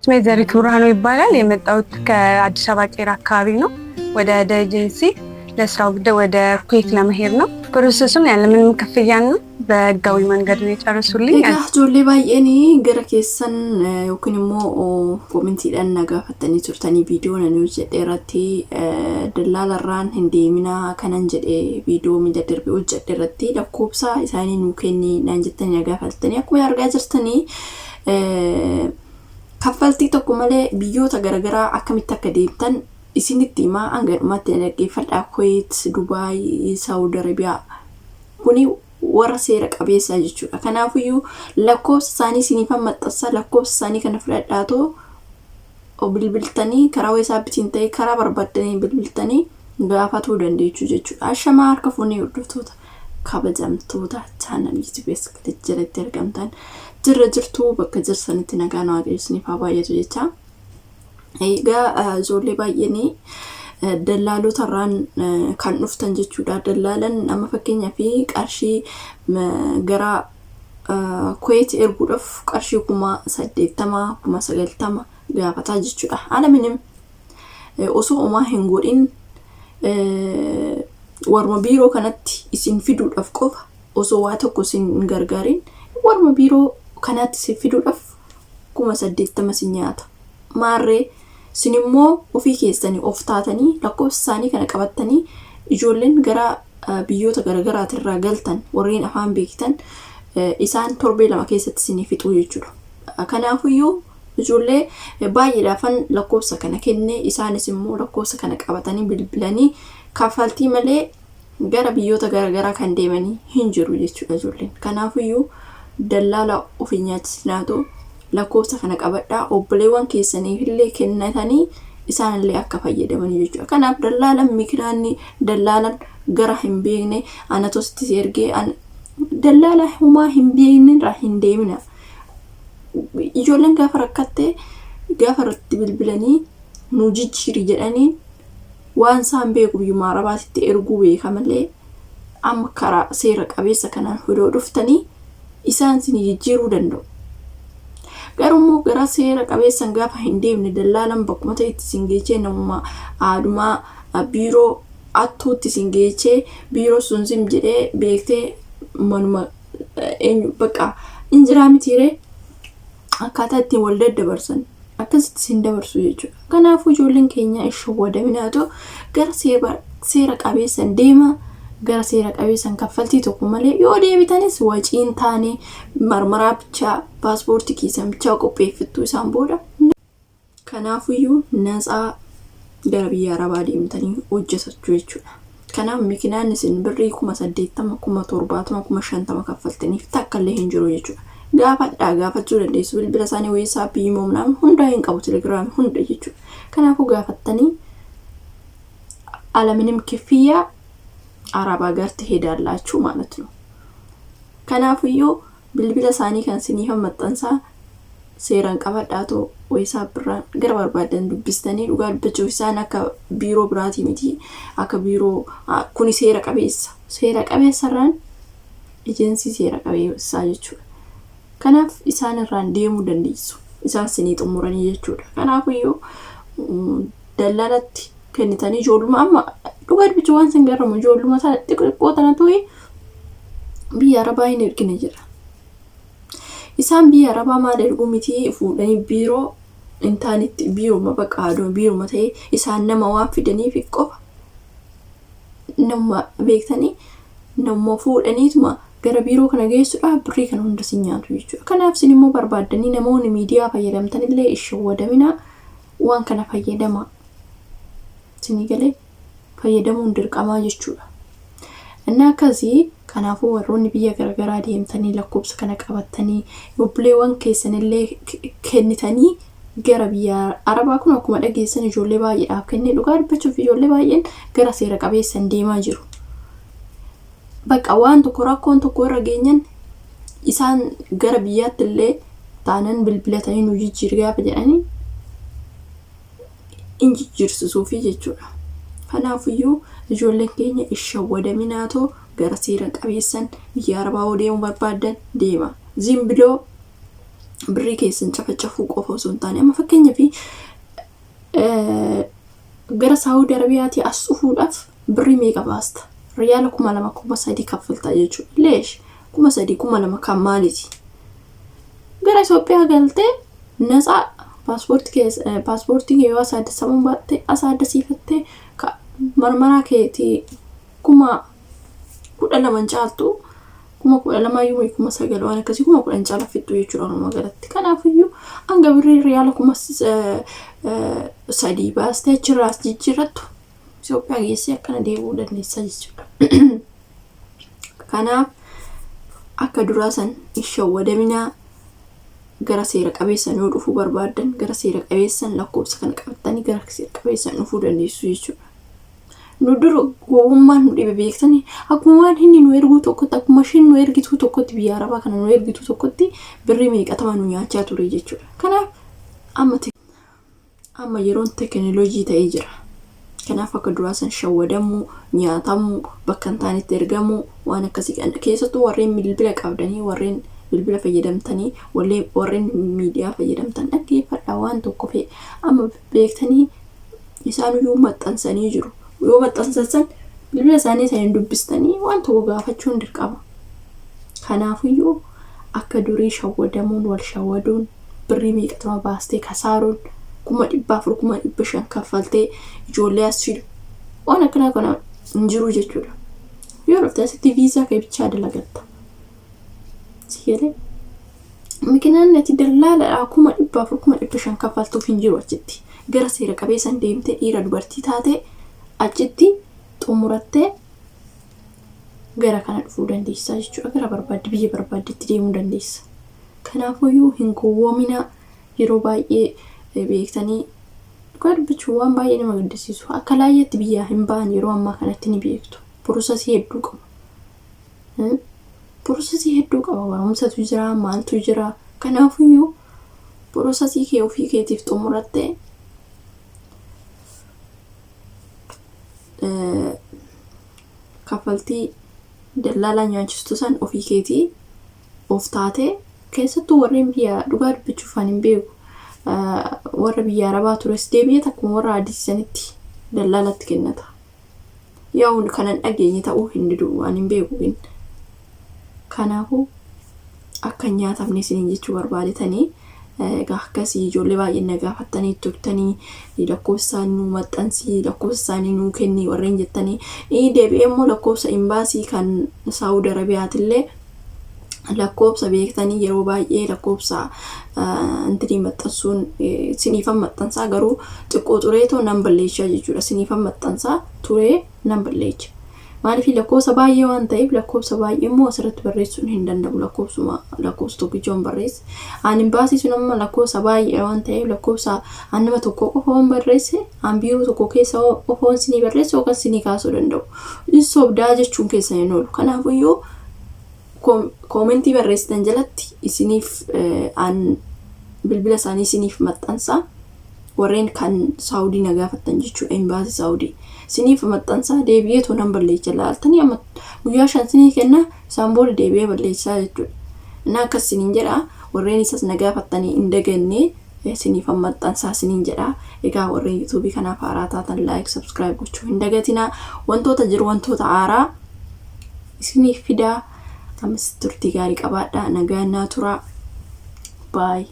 ስሜ ዘሪቱ ብርሃኑ ይባላል። የመጣሁት ከአዲስ አበባ ቄራ አካባቢ ነው። ወደ ኤጀንሲ ለስራ ጉዳይ ወደ ኩዌት ለመሄድ ነው። Process ኡን ያለምንም ክፍያ ነው በህጋዊ መንገድ ነው የጨረሱልኝ። Egaa ijoollee baay'een gara keessan yookiin immoo koomentiidhaan na gaafattanii turtanii viidiyoo nan hojjedhe irratti dallaalarraan hin deeminaa kanan jedhe viidiyoo miila darbe hojjedhe irratti lakkoofsa isaanii nuu kenni naan jettanii na gaafattanii akkuma argaa jirtanii kaffaltii tokko malee biyyoota garaagaraa akkamitti akka deemtan isinitti himaa hanga dhumaatti na dhaggeeffadhaa. Kuwait, Dubaay, Saawud Arabiyaa kuni warra seera qabeessaa jechuudha. Kanaafiyyuu lakkoofsa isaanii isiniifan maxxansa, lakkoofsa isaanii kana fudhadhaatoo bilbiltanii karaa weesaappiitiin ta'e karaa barbaaddanii bilbiltanii gaafatuu dandeechuu jechuudha. Ashamaa harka fuunee hordoftoota kabajamtoota chaanal yuutuubii jalatti argamtan jirra jirtuu bakka jirtanitti nagaan waaqayyo isiniif haa baay'atu jecha. Egaa ijoollee baay'een dallaalota irraan kan dhuftan jechuudha. Dallaalan amma fakkeenyaaf qarshii gara Kuweet erguudhaaf qarshii 80,000 90,000 gaafataa jechuudha. Haala minim osoo homaa hin godhin warma biiroo kanatti isin fiduudhaaf qofa osoo waa tokko isin hin gargaarin warma biiroo kanatti isin fiduudhaaf 80,000 isin nyaata. Maarree isin immoo ofii keessanii of taatanii lakkoofsa isaanii kana qabattanii ijoolleen gara biyyoota garaagaraatirraa galtan warreen afaan beektan isaan torbee 2 keessatti isinii fixuu jechuudha. Kanaafiyyuu ijoollee baay'eedhaafan lakkoofsa kana kenne, isaanis immoo lakkoofsa kana qabatanii bilbilanii kaffaltii malee gara biyyoota garaagaraa kan deemanii hin jiru jechuudha ijoolleen. Kanaafiyyuu dallaala ofii nyaachisinaatu lakkoofsa kana qabadhaa, obboleewwan keessaniif illee kennatanii isaanillee akka fayyadamanii jechuudha. Kanaaf dallaalan mikiraanni dallaalan gara hin beekne anatu si ergee dallaala humaa hin beekne irraa hin deemina. Ijoolleen gaafa rakkatte gaafa irratti bilbilanii nu jijjiiri jedhanii waan isaan beeku biyyuma arabaatitti erguu beeka malee amma karaa seera qabeessa kanaan hodoo dhuftanii isaan isin jijjiiruu danda'u. Garuu gara seera qabeessan gaafa hin deemne dallaalan bakkuma ta'etti isin geechee namuma aadumaa biiroo attuutti isin geechee biiroo sun sim jedhee beektee manuma eenyu bakka injiraa mitiiree akkaataa ittiin wal daddabarsan akkasitti isin dabarsu jechuudha. Kanaafuu ijoolleen keenya ishawwadaminaatu gara seera qabeessan deema, gara seera qabeessan kaffaltii tokko malee yoo deebitanis waciin taane marmaraa bichaa paaspoortii keessan bichaa qopheeffattu isaan booda. Kanaafuyyuu natsaa gara biyya arabaa deemtanii hojjetachuu jechuudha. Kanaaf mikinaan isin birrii 80,000, 70,000, 50,000 kaffaltaniif takka illee hin jiru jechuudha. Gaafadhaa, gaafachuu dandeessu, bilbila isaanii weessaappii immoo hundaa hin qabu, telegiraamii hunda jechuudha. Kanaafuu gaafattanii አለምንም ክፍያ አረብ ሀገር ትሄዳላችሁ ማለት ነው። Kanaafiyyuu bilbila isaanii kan isiniif maxxansaa seeraan qabadhaatoo weessaa birraan gara barbaadan dubbistanii dhugaa dubbachuuf isaan akka biiroo biraatii miti, akka biiroo kuni seera qabeessa. Seera qabeessarraan ejensii seera qabeessaa jechuudha. Kanaaf isaan irraan deemuu dandeessu. Isaan sinii xumuranii jechuudha. Kanaafiyyuu dallaalatti kennitanii ijoolluma amma dhugaa dubbachuu waan sin garramu ijoolluma xixiqqoo tanatu biyya arabaa hin ergine jedha. Isaan biyya arabaa maal erguu miti, fuudhanii biiroo hin taanetti biiruma bakka haaduu biiruma ta'ee isaan nama waan fidaniif qofa nama beektanii nama fuudhaniituma gara biiroo kana geessuudhaaf birrii kana hunda sin nyaatu jechuudha. Kanaaf isin immoo barbaaddanii namoonni miidiyaa fayyadamtanillee ishawwadaminaa waan kana fayyadamaa. Isinii galee fayyadamuun dirqamaa jechuudha. Inni akkasii kanaafuu warroonni biyya garaagaraa deemtanii lakkoofsa kana qabattanii obboleewwan keessanillee kennitanii gara biyya arabaa kun akkuma dhageessan ijoollee baay'eedhaaf kennee dhugaa dubbachuuf ijoollee baay'een gara seera qabeessan deemaa jiru. Bakka waan tokko rakkoon tokko irra geenyan isaan gara biyyaatti illee taanan bilbilatanii nu jijjiiri gaafa jedhanii in jijjiirsisuufi jechuudha. Kanaafiyyuu ijoolleen keenya ishawwadaminaatoo gara seera qabeessan biyya arabaa deemuu barbaaddan deema. Zimbiloo Birrii keessan cafacafuu qofa osoo hin taane amma fakkeenyaaf gara Saawudi Arabiyaatii as dhufuudhaaf birrii meeqa baasta? Riyaala 2000 3000 kaffaltaa jechuudha. Leesh 3000 2000 kan maaliiti? Gara Itoophiyaa galtee natsaa paaspoortii kee yoo asaaddasamuu baatte asaaddasiifattee marmaraa keetii 12,000 caaltu, 12,000yyuu 9,000 waan akkasii 10,000 caala fixxu jechuudha walumaa galatti. Kanaafiyyuu hanga birrii riyaala 3000 baastee achirraa as jijjiirrattu Itoophiyaa geessee akkana deebi'uu dandeessa jechuudha. Kanaaf akka duraa san hin shawwadaminaa. Gara seera qabeessan yoo dhufuu barbaaddan gara seera qabeessan lakkoofsa kana qabattanii gara seera qabeessan dhufuu dandeessu jechuudha. Nu dura gowwummaan nu dhibe beektanii akkuma waan inni nu erguu tokkotti, akkuma isheen nu ergituu tokkotti, biyya arabaa kana nu ergituu tokkotti birrii meeqatama nu nyaachaa ture jechuudha. Kanaaf amma yeroon teekinooloojii ta'ee jira. Kanaaf akka duraa san shawwadamuu, nyaatamuu, bakka hin taanetti ergamuu waan akkasii kana keessattuu warreen bilbila qabdanii, warreen bilbila fayyadamtanii, warreen miidiyaa fayyadamtan dhaggeeffadhaa. Waan tokko fe'e amma beektanii isaanuyyuu maxxansanii jiru. Yoo maxxansan san bilbila isaanii isaanii dubbistanii waan tokko gaafachuun dirqama. Kanaafiyyuu akka durii shawwadamuun, wal shawwaduun, birrii meeqatama baastee kasaaruun, 400,000 500,000 kaffaltee ijoollee as fidu waan akkanaa kana hin jiru jechuudha. Yoo dhufte asitti viizaa kee bichaa dalagatta. Sigalee makiinaan ati dallaaladhaa 400,000 500,000 kaffaltuuf hin jiru achitti. Gara seera qabeessan deemtee dhiira dubartii taate achitti xumurattee gara kana dhufuu dandeessa jechuudha. Gara barbaadde biyya barbaaddetti deemuu dandeessa. Kanaafuyyuu hin gowwoominaa. Yeroo baay'ee beektanii dhugaa dubbachuu waan baay'ee nama gaddisiisu. Akka laayyaatti biyyaa hin ba'an yeroo ammaa kanatti ni beektu. Processii hedduu qaba. Processii hedduu qaba. Barumsatu jira, maaltu jira. Kanaafuyyuu processii kee ofii keetiif xumurattee kaffaltii dallaalaa nyaachistu san ofii keetii of taatee, keessattuu warreen biyya dhugaa dubbachuuf ani hin beeku warra biyya arabaa tures deebi'ee takkuma warra adii sanitti dallaalatti kennata. Yaa'u kanan dhageenye ta'uu hin didu, ani hin beeku gin. Kanaafuu akka hin nyaatamne isiniin jechuu barbaadetanii. Egaa akkasii ijoollee baay'een na gaafattanii turtanii, lakkoofsa isaanii nuu maxxansii, lakkoofsa isaanii nuu kenni warreen jettanii, deebi'ee immoo lakkoofsa imbaasii kan Saawud Arabiyaatillee lakkoofsa beektanii yeroo baay'ee lakkoofsa intinii maxxansuun siniifan maxxansaa, garuu xiqqoo tureetoo nan balleessaa jechuudha. Siniifan maxxansaa turee nan balleecha. Maaliif? Lakkoofsa baay'ee waan ta'eef. Lakkoofsa baay'ee immoo asirratti barreessuun hin danda'u. Lakkoofsuma lakkoofsa tokkicha waan barreesse. Ani baasii sun amma lakkoofsa baay'ee waan ta'eef lakkoofsa an nama tokko qofa waan barreesse, an biiroo tokko keessa qofa waan sinii barreesse yookaan sinii kaasuu danda'u. Inni sobdaa jechuun keessa hin oolu. Kanaafuyyuu commentii barreessitan jalatti isiniif an bilbila isaanii isiniif maxxansaa. Warreen kan Saawudii na gaafattan jechuudha, imbaasii Saawudii isiniif maxxansaa. Deebi'ee too nan balleecha laaltanii amma guyyaa 5 sinii kenna, isaan booda deebi'ee balleessaa jechuudha. Innaa akkas isiniin jedha, warreen isas na gaafattanii hin daganne isiniif maxxansaa isiniin jedha. Egaa warreen YouTubeii kanaaf haaraa taatan like, subscribe gochuu hin dagatinaa. Wantoota jiru, wantoota haaraa isiniif fidaa. Ammas turtii gaarii qabaadhaa, nagaan naa turaa, baay'ee.